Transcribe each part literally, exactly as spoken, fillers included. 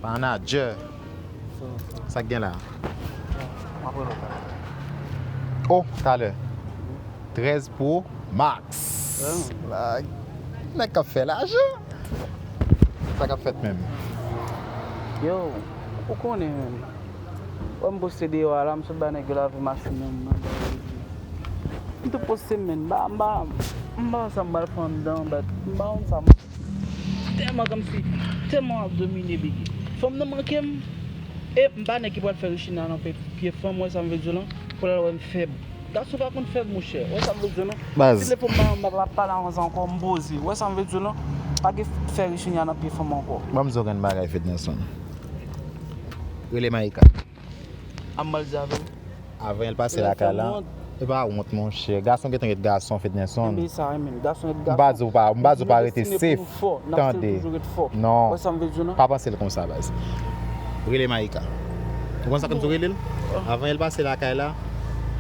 Panadjè. Sa k gen la? Oh, talè. Trèz Pro Max. Nèg k ap fè lajan. Sa k ap fèt menm? Yo, ou konnen menm. Wè m poste deyò a la, m sot bay nèg yo lave machin nan, m nan ba yo di. M tou poste men, m ba, m ba, m ba sa m pral fè anndan, but m ba yon sa m tèlman kòmsi, tèlman ap domine bigi. Fanm nan manke m, e m pa nèg ki pral fè Richina nan pye, pye fanm, wè sa m vle di w lan, pou l al wè m fèb. Gason pa konn fèb, monchè. Wè sa m vle di w, non? Baz. Si l fè m pa, m pa pale avans ankò, m poze. Wè sa m vle di w, non? Pa gen fè Richina nan pye fanm ankò. Ban m di w yon bagay, Fednerson. Rele Maïka. A m mal di avè w. Avan l pase lakay la. E pa wont, monchè. Gason gentan ret gason, Fednerson. Enben, sa, enben. Gason ret gason. M pa di w pa, m pa di w pa rete safe. Tande. Non. Wè sa m vle di w, non? Pa panse l konsa, baz. Rele Maïka. Ou konn sa k fè m di w rele l? Avan l pase lakay la,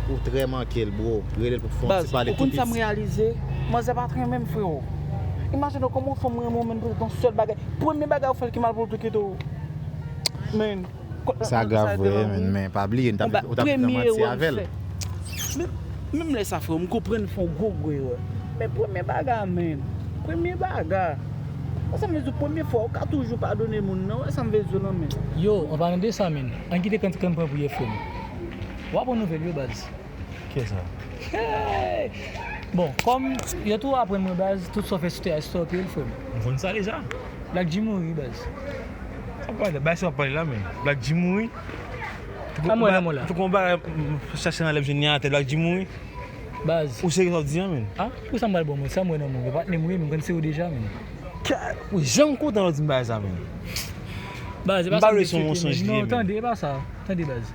ou trè manke l, bro. Rele l pou fè yon ti pale tou piti. Baz, ou konn sa m reyalize? Manzè pa t renmen m, frero. Imajine w kòman yon fanm renmen w, men pou yon sèl bagay. Premye bagay ou fè l ki mal pou l tou kite w. Men, sa grav vre, men, men pa bliye, ou t ap viv nan manti avè l. Menm lè sa, frè, m konprann fè yon gwo, gwo erè. Men premye bagay, men. Premye bagay. Wè sa m vle di w, premye fwa, ou ka toujou padone moun nan. Wè sa m vle di w lan, men. Yo, an palan de sa, men, ann kite kantik lan pran pou ye, frè m. W ap pran nouvèl yo, baz. Kiyès sa? Hey! Bon, kòm yo tou aprann mwen, baz, tout sa w fè sou tè a, stop yo, frè m. M konn sa deja. Black G mouri, baz. Sa w pale, bay sa w pale la, men. Black G mouri. Anmwey, anmwey la. Tout konba, chache anlè m jwenn li atè, Black G mouri. Baz. Ou serye sa w di an, men? Ah, pou sa m pral bon, mwen, sa mwen nan mwen, patnè m wi, m konn se ou deja, men. Ou janm kontan lè w di m bagay sa, men. Baz, e pa sa m te swete, men. Non, tande, e pa sa. Tande, baz.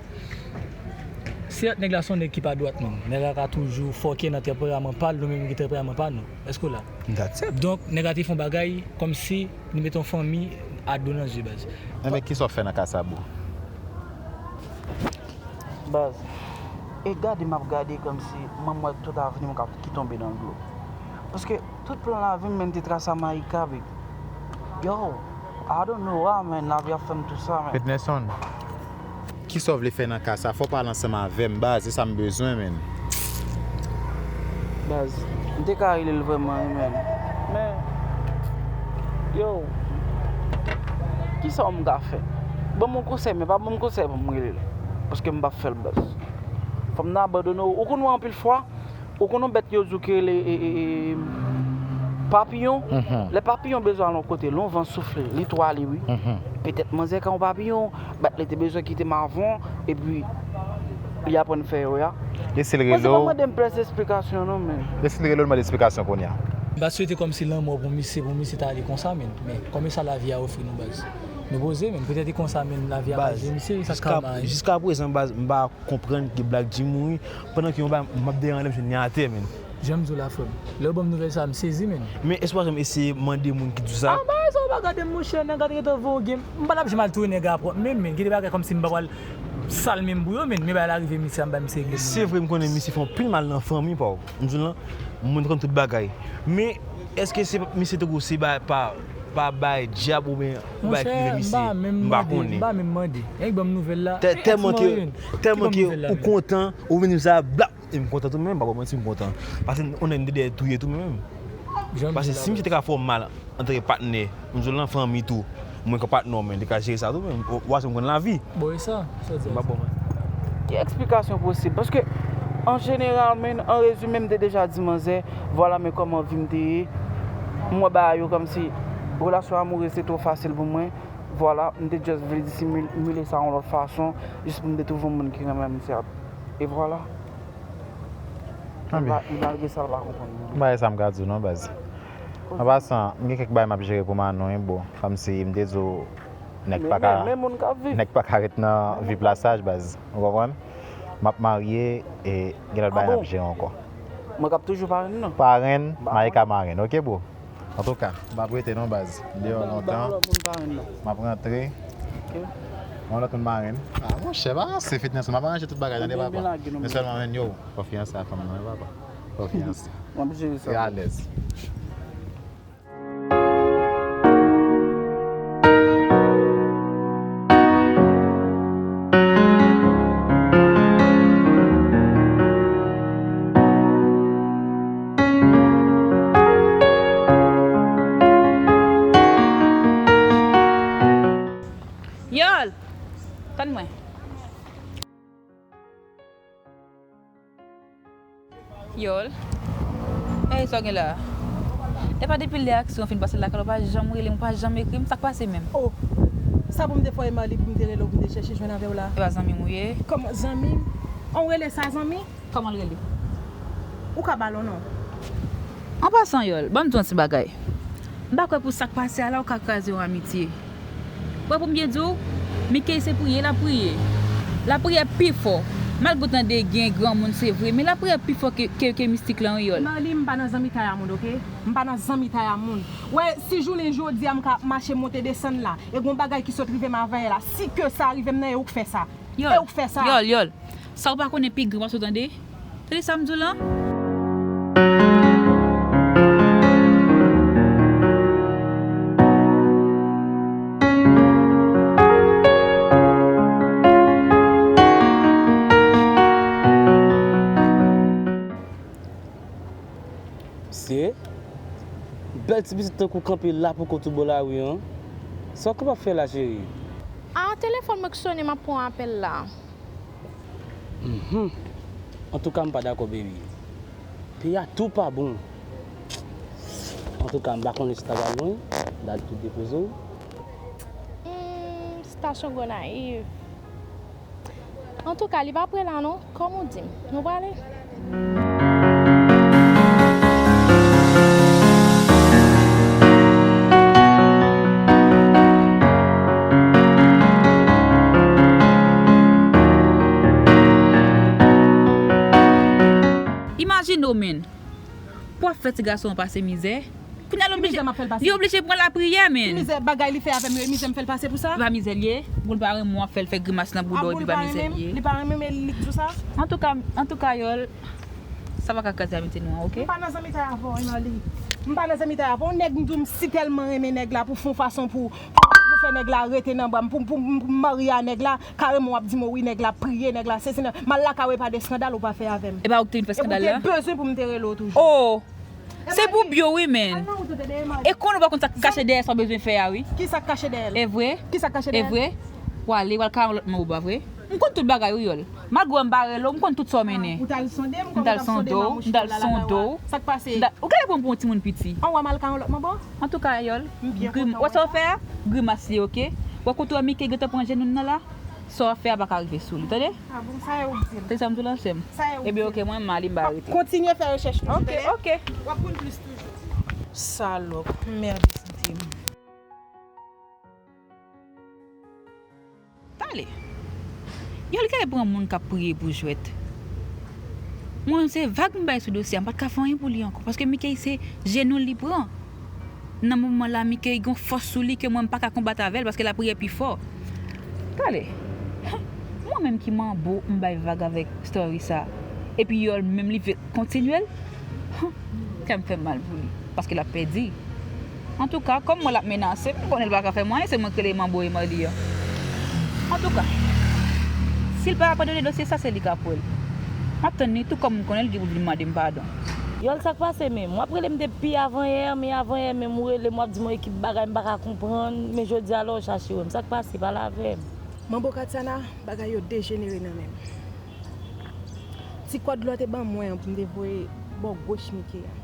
Sèt, nèg la se yon nèg ki pa dwat, men. Nèg la ka toujou fòkè nan tanperaman pa l, nou menm ki tanperaman pa nou. Èske w la? Donk, nèg la te fè yon bagay kòmsi li mete yon fanmi a do nan zye, baz. Enben, kisa w fè nan ka sa, bro? Baz, e gade m ap gade kòmsi m wè tout avni m k ap, ki tonbe nan dlo. Paske tout plan lavi m, men, te trase a Maïka, big. Yo, I don't know why, men, lavi ap fè m tou sa, men. Fednerson, kisa w vle fè nan ka sa? Fò w pale ansanm avè m, baz, se sa m bezwen, men. Baz, m te ka rele l vrèman, wi, men. Men, yo, kisa m ka fè? Ban m yon konsèy, men pa ban m konsèy pou m rele l. Paske m p ap fè l, baz. Fanm nan abandone w. Ou konn wè anpil fwa, ou konn yon bèt yo di w ki rele, e, e, e, papiyon? Lè papiyon bezwen al yon kote, lè yon van soufle, li twale, wi. Petèt manzè ka yon papiyon, but li te bezwen kite m avan, epi li aprann fè yo ya. Lese l rele w. Mwen se pa mande m plis esplikasyon non, men. Lese l rele w, l mande esplikasyon kounye a. M pa swete kòmsi lanmò pou misye, pou misye ta ale konsa, men. Men kòm e sa lavi a ofri nou, baz. Nou poze, men. Petèt e konsa, men, lavi a pa jwe misye, sa k ka rive. Jiska prezan, baz, m pa konprann ke Black G mouri, pandan ke yon bagay m ap dèyè anlè m jwenn li atè, men. Jan m di w la, frè m. Lè w ban m nouvèl sa a, m sezi, men. Men èske w pa janm eseye mande moun ki di w sa? Ah, bagay sa yo pa gade m, monchè, nèg la te gentan voye w gen. M pa t ap janm al touye nèg la pwòp, men, men, gen de bagay kòmsi m pa pral sal men m pou yo, men, men bagay la rive misye a, m bay misye grenn. Se vre, m konnen misye fè anpil mal nan fanmi pa w. M di w lan, mwen konn tout bagay. Men, èske se misye tankou se pa, pa, pa bay dyab oubyen bay ki rive misye? M pa konnen. M pa menm mande. Nèg ban m nouvèl la. Tèlman ke, tèlman ke ou kontan, ou vin di sa, blap! E m kontan tou, men, m pa ba w manti, m kontan. Paske on nèg m te dèyè touye tou, men, menm. Paske si misye te ka fè w mal antre patnè, m di w lan fanmi tou, mwen ka patnè w, men, li ka jere sa tou, men, w a se m konn lavi. Bon, e sa, sa di. M pa ba w manti. Ki eksplikasyon posib? Paske, an jeneral, men, an rezime, m te deja di manzè, vwala, men kòman vi m te ye. M wè bagay yo kòmsi relasyon amourez te twò fasil pou mwen. Vwala, m te just vle disimile sa yon lòt fason, jis pou m te twouve yon moun ki renmen m, sèt. E vwala. Ebyen. Li malgre sa, l pa konprann mwen. M pa wè sa m ka di w non, baz. An pasan, m gen kèk bagay m ap jere pou Manon, wi, bro. Kòmsi m te di w, nèg pa ka, nèg pa ka ret nan vi plasaj, baz. Ou konprann? M ap marye e gen lòt bagay n ap jere ankò. Mwen k ap toujou parenn nan? Parenn, Maïka marenn, oke, bro? Antouka, m p ap rete non, baz. M deyò lontan. M ap rantre. Yon lòt moun marenn. Ah, monchè, pa ranse fitness, m ap aranje tout bagay, tande, papa. Men sèlman, men yo, fò fiyanse a fanm nan, wi, papa. Fò fiyanse. M ap jere sa. E alèz. Yòl! Tann mwen. Yòl. Ey, sa w gen la? Epa depi lè aksyon an fin pase lakay la, ou pa janm rele m, ou pa janm ekri m, sa k pase menm? Oh, sa pou m te fè Marly pou m te rele w pou m te chèche jwenn avè w la? Epa zanmi m ou ye? Kòman zanmi m? An w rele sa zanmi? Kòman l rele? Ou ka ba l yon non. An pasan, Yòl, ban m di w yon ti bagay. M pa kwè pou sa k pase a la, ou ka kraze yon amitye. Ou wè pou m byen di w, Mickey se priye l ap priye. Lapriyè pi fò. Malgre w tande gen granmoun se vre, men lapriyè pi fò ke, ke, ke mistik la, wi, Yòl. Marly, m pa nan zanmitay a moun, oke? M pa nan zanmitay a moun. Wè, si jounen jodi a m ka mache monte desann la, e gon bagay ki sot rive m avanyè la, si ke sa rive m nan, e ou k fè sa. Yòl, e ou k fè sa. Yòl, Yòl. Sa ou pa konnen pi gran pase w, tande? Tande sa m di w lan? Mesye, bèl ti pitit tankou w kanpe la pou kont ou bò lari an. Sa w kapab fè la, cheri? A, telefòn mwen k sonnen, m ap pran apèl la. Mhm. Antouka, m pa dakò, baby. Peyi a tou pa bon. Antouka, m pa konnen si ta pral lwen, m ta tou depoze w. Hmm, stasyon Gonayiv. Antouka, li pa pre la non. Kòm ou di m, nou prale? Imajine w, menn. Pou w ap fè ti gason an pase mizè. Kounye a li oblije, li oblije pran lapriyè, menn. Ki mizè bagay li fè avè m yo, e mizè m fè l pase pou sa? E pa mizè l ye. Pou l pa renmen w ap fè l fè grimas nan bouda w, epi pa mizè l ye. Li pa renmen m, e li k di w sa? Antouka, antouka, Yòl, sa pa ka kraze amitye nou an, oke? M pa nan zanmitay avè w, Marly. M pa nan zanmitay avè w. Nèg m di w m si tèlman renmen nèg la pou fè yon fason pou, pou fè nèg la rete nan bra m, pou, pou, pou m marye a nèg la, kareman w ap di m wi nèg la ap priye, nèg la sesi nan. M al lakay ou, e pa de eskandal ou pa fè avè m. E pa ou ki te vin fè eskandal la? E pou m te bezwen pou m te rele w toujou. Oh! Se pou byo wi, menn. E konnen w pa konn sa k kache dèyè sa w bezwen fè a, wi. Ki sa k kache dèyè l? E vre? Ki sa k kache dèyè l? E vre? W ale, w al kay yon lòt manbo, pa vre? M konn tout bagay, wi, Yòl. Malgre m pa rele w, m konn tout sa w mennen. Ah, ou t al sonde m, kòman w t ap sonde m a mouche w la lakay w a? Sa k pase? Ou genlè pran m pou yon timoun piti. An, w a m al kay yon lòt manbo? Antouka, Yòl, wè sa w fè a? Grimas li ye, oke? Wè kote w wè Mickey gentan pran jenou m nan la? Sa w ap fè a pa ka rive sou li, tande? Ah bon, sa e ou k di l. Se sa m di w lan, sè m. Sa e ou k di l. Ebyen, oke, mwen, m ale, m pa rete. Kontinye fè rechèch toujou, tande? Oke, oke. W ap konn plis toujou. Salòp, mède sante m. Talè. Yòl genlè pran moun k ap priye pou jwèt. Mwen, se vag m bay sou dosye a, m pa t ka fè anyen pou li ankò, paske Mickey se jenou l li pran. Nan moman la, Mickey gen yon fòs sou li ke mwen m pa ka konbat avè l paske lapriyè pi fò. Talè, mwen menm ki manbo m bay vag avèk story sa, epi Yòl menm li vle kontinye l, kè m fè m mal pou li, paske l ap pèdi. Antouka, kòm mwen l ap menase m, m konnen l pa ka fè m anyen, se mwen k rele manbo Emali an. Antouka, si l pa abandone dosye sa, se li k ap wè l. M ap tann li tou kòm m konnen l gen pou vin mande m padon. Yòl, sa k pase menm? W ap rele m depi avanyè, men avanyè menm ou rele m, w ap di m yon ekip bagay m pa ka konprann, men jodi a la w chache wè m. Sa k pase? Pale avè m. Manbo Katiana, bagay yo dejenere nan men m. Ti kòd la w te ban mwen an pou m te voye bò goch Mickey a.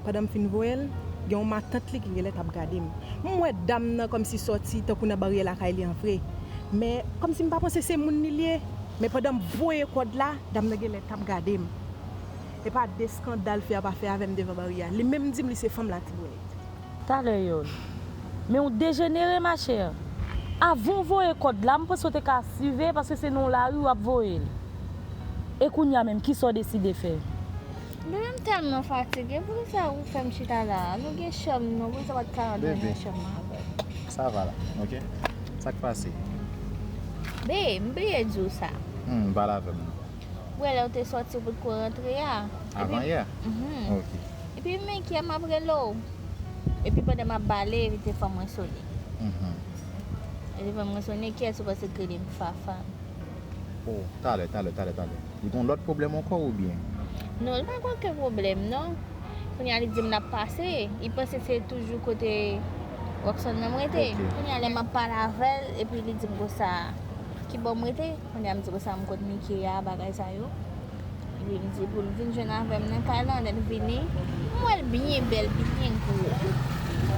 Pandan m fin voye l, gen yon matant li ki genlè t ap gade m. M wè dam nan kòmsi sòti tankou nan baryè lakay li an vre. Men, kòmsi m pa panse se moun li l ye. Men pandan m voye kòd la, dam nan genlè t ap gade m. E pa de eskandal fi a pa fè avè m devan baryè a. Li menm di m li se fanm Latibonit. Talè, Yòl. Men w dejenere, machè. Avan w voye kòd la, m panse w te ka sive, paske se nan yon lari w ap voye l. E kounye a menm, kisa w deside fè? Bebe, m tèlman fatige. Poukisa ou fè m chita la a? Nou gen chanm nou, poukisa w pa t ka rantre nan chanm avè m? Sa va la, oke? Sa k pase? Be, m bliye di w sa. Hmm, pale avè m non. Ou wè lè w te sòti w potko rantre a. Epi Avan yè? Mhm. Ok. Epi m enkyè m ap rele w. Epi pandan m ap ba l, li te fè mwen sone. Mhm. Li te fè mwen sone, kiyès ou panse k rele m? Fafan. Oh, talè, talè, talè, talè. Li gon lòt pwoblèm ankò oubyen? Non, li pa gon okenn pwoblèm non. Kounye a li di m l ap pase, li panse se toujou kote Rockson nan m rete. Ok. Kounye a lè m ap pale avè l, epi li di m konsa, ki bò m rete? Kounye a m di konsa m kot Mike a, bagay sa yo. Epi m di pou l vin jwenn avè m nan kay lan, lè l vini, m wè l byen bèl, byen gwo.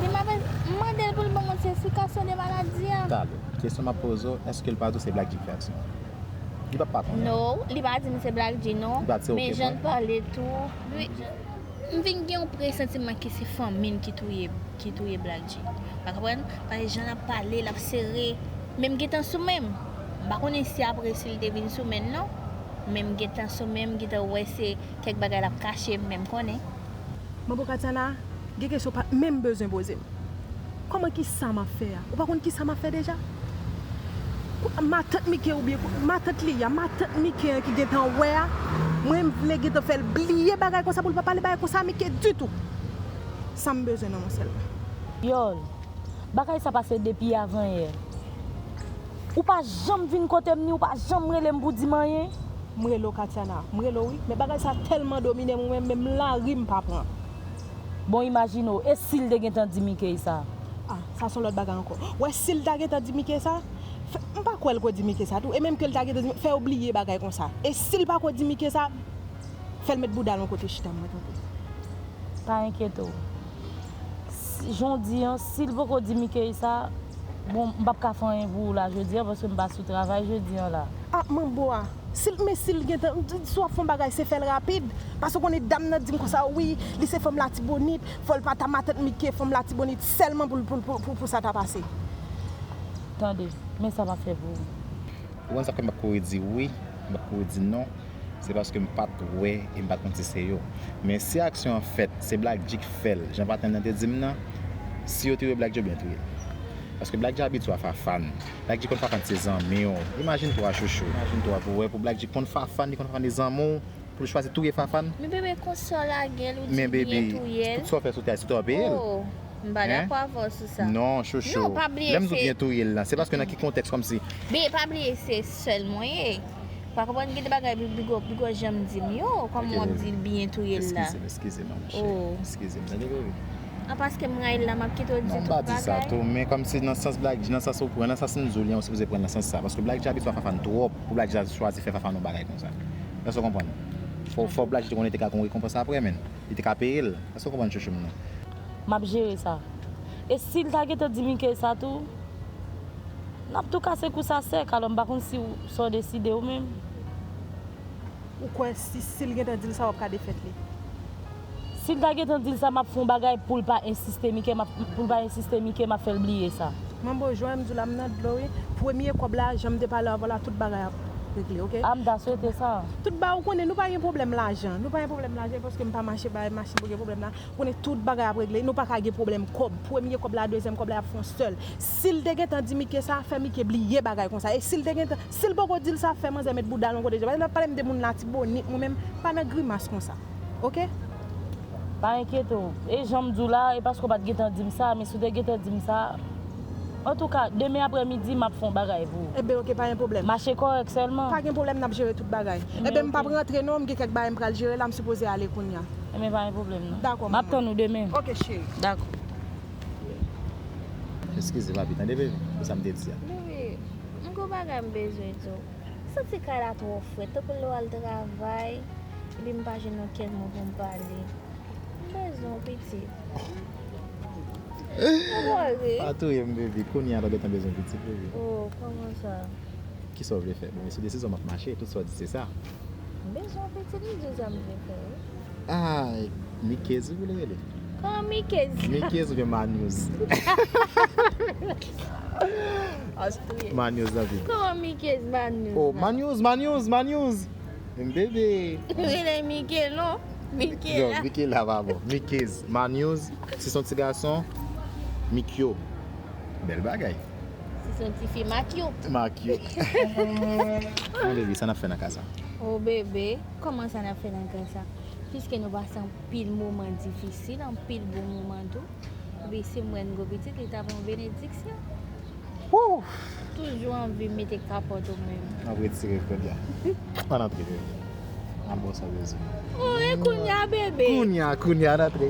Li m ap, m mande l pou l ban m yon ti esplikasyon de maladi a. Talè, kesyon m ap poze w, èske l pa di w se Black G ki fè aksyon? Li p ap pa konnen. No, li pa di m se Black G non. Li pa di w, men ok, jan l pale tou. Wi. M vin gen yon presantiman ke se fanmi n ki touye, ki touye Black G. Ou konprann? Paske jan l ap pale, l ap sere. Men m gentan sou men m. M pa konnen si apre si l te vin sou men l non. Men m gentan sou men m, m gentan wè se kèk bagay l ap kache m, men m konnen. Manbo Katiana, gen kesyon w pa menm bezwen poze m. Kòman, kisa m ap fè a? Ou pa konn kisa m ap fè deja? Matant Mike oubyen matant li a, matant Mike an ki gentan wè a, mwen m vle gentan fè l bliye bagay konsa pou l pa pale bagay konsa a Mike ditou. Sa m bezwen nan mwen sèlman. Yòl, bagay sa pase depi avanyè. Ou pa janm vin kote m ni ou pa janm rele m pou di m anyen. M rele w Katiana, m rele w wi, men bagay sa tèlman domine m, mwen menm lari m pa pran. Bon, imajine w, e si l te gentan di Mike sa? Ah, sa se yon lòt bagay ankò. W wè, si l ta gentan di Mike sa, fè, m pa kwè l ko di Mike sa tou. E menm ke l ta gentan di, fè yo bliye bagay konsa. E si l pa ko di Mike sa, fè l met bouda l yon kote chita, mwen tanpri. Pa enkyete w. Si, jan w di an, si l poko di Mike sa, bon, m p ap ka fè anyen pou ou la jodi an, paske m pa sou travay jodi an la. Ah, manbo a. Si l, men si l gentan, si w ap fè yon bagay, se fè l rapid. Paske w konnen dam nan di m konsa, wi, li se fanm Latibonit, fò l pa ta matant Mike, fanm Latibonit sèlman pou, pou, pou, pou, pou sa ta pase. Tande, men sa m ap fè pou ou. Ou konn sa k fè m p ap kouri di wi, m p ap kouri di non, se paske m pa t wè e m pa t konn si se yo. Men si aksyon an fèt, se Black G k fè l, jan patnè m nan te di m nan, si yo touye Black G, yo byen touye l. Paske Black G abitye a Fafane. Black G konn Fafane se zanmi w. Imajine twa, chouchou. Imajine twa pou wè, pou Black G konn Fafane, li konn Fafane se zanmi w, pou l chwazi touye Fafane. Men bebe, konsa w lage l, ou di byen touye l. Men bebe, tout sa w fè sou tè a, se twa w peye l. Oh, m pa dakò avè w sou sa. Non, chouchou. Non, pa bliye se. Lè m di w byen touye l la, se paske nan ki kontèks kòmsi. Bebe, pa bliye se sè l mwen ye. Pa konprann, gen de bagay pi, pi gwo, pi gwo jan m di m yo, kòman w ap di l byen touye l la. Eskize m, eskize m, manman cheri. Oh. Eskize m, tande bebe. An paske m rayi l la, m ap kite w di tout bagay. Non, m pa di sa tou, men kòmsi nan sans Black G, nan sans ou pran, nan sans m di w li an, ou sipoze pran nan sans sa. Paske Black G abitye a Fafane twòp, pou Black G chwazi fè Fafane yon bagay konsa. Èske w konprann? Fò, fò Black G te konnen li te ka gen yon rekonpans apre, men. Li te ka peye l. Èske w konprann chouchou m nan? M ap jere sa. E si l ta gentan di Mike sa tou, n ap tou kase kou sa sèk, alò m pa konn si w, sa w deside ou menm. Ou kwè si, si l gentan di l sa, w ap ka defèt li? Si l ta gentan di l sa, m ap fè yon bagay pou l pa ensiste, Mike, m ap, pou l pa ensiste, Mike, m ap fè l bliye sa. Manbo, jan m di w la, m nan dlo wi. Premye kòb la, jan m te pale avè w la, tout bagay ap regle, oke? A, m ta swete sa. Tout ba, ou konnen, nou pa gen pwoblèm lajan. Nou pa gen pwoblèm lajan, paske m pa mache bay machin pou gen pwoblèm la. Ou konnen tout bagay ap regle, nou pa ka gen pwoblèm kòb. Premye kòb la, dezyèm kòb la, y ap fè yon sèl. Si l te gentan di Mike sa, fè Mike bliye bagay konsa. E si l te gentan, si l poko di l sa, fè manzè met bouda l yon kote. Paske lè w ap pale m de moun Latibonit, mwen menm, pa nan grimas konsa. Oke? Pa enkyete w. E jan m di w la, e paske w pa t gentan di m sa, men si w te gentan di m sa, antouka, demen aprèmidi, m ap fè yon bagay pou ou. Enben, oke, pa gen pwoblèm. Mache kòrèk sèlman. Pa gen pwoblèm, n ap jere tout bagay. Enben, m p ap rantre non, m gen kèk bagay m pral jere la, m sipoze ale kounye a. Enben, pa gen pwoblèm non. Dakò, manman. M ap tann ou demen. Oke, cheri. Dakò. Eskize, papi, tande, bebe, pou sa m te di a. Bebe, m gon bagay m bezwen di w. M santi kay la twò frèt, tankou lè w al travay, epi m pa jwenn okenn moun pou m pale. M bezwen w, pitit. Ou bò ri. Pa touye m, bebe. Kounye a, w gentan bezwen pitit, bebe. Oh, kòman sa? Kisa w vle fè? Bon, men sou desizyon m ap mache, tout sa w di se sa. M bezwen w, pitit, m di w sa m vle fè, wi. Ah, Mikez, wi, pou l rele. Kòman Mikez? Mikez oubyen Manyuz? Manyuz nan vi. Kòman Mikez, Manyuz? Oh, Manyuz, Manyuz, Manyuz. M bebe. Rele Mike non. Mike la. Non, Mike la pa bon. Mikez, Manyuz, si se yon ti gason, Mikyo. Bèl bagay. Se yon ti fi makyou. Makyou. Mon bebe, sa n ap fè nan kaz la? O bebe, kòman sa n ap fè nan kaz sa? Piske nou pase anpil moman difisil, anpil bon moman tou. Epi si m wè n gwo pitit, li ta pran benediksyon. Woo! Toujou anvi mete kapòt ou menm. N ap retire kounye a. Ann antre, bebe. Ann bon sa bezwen. O, e kounye a, bebe. Kounye a, kounye a, n antre.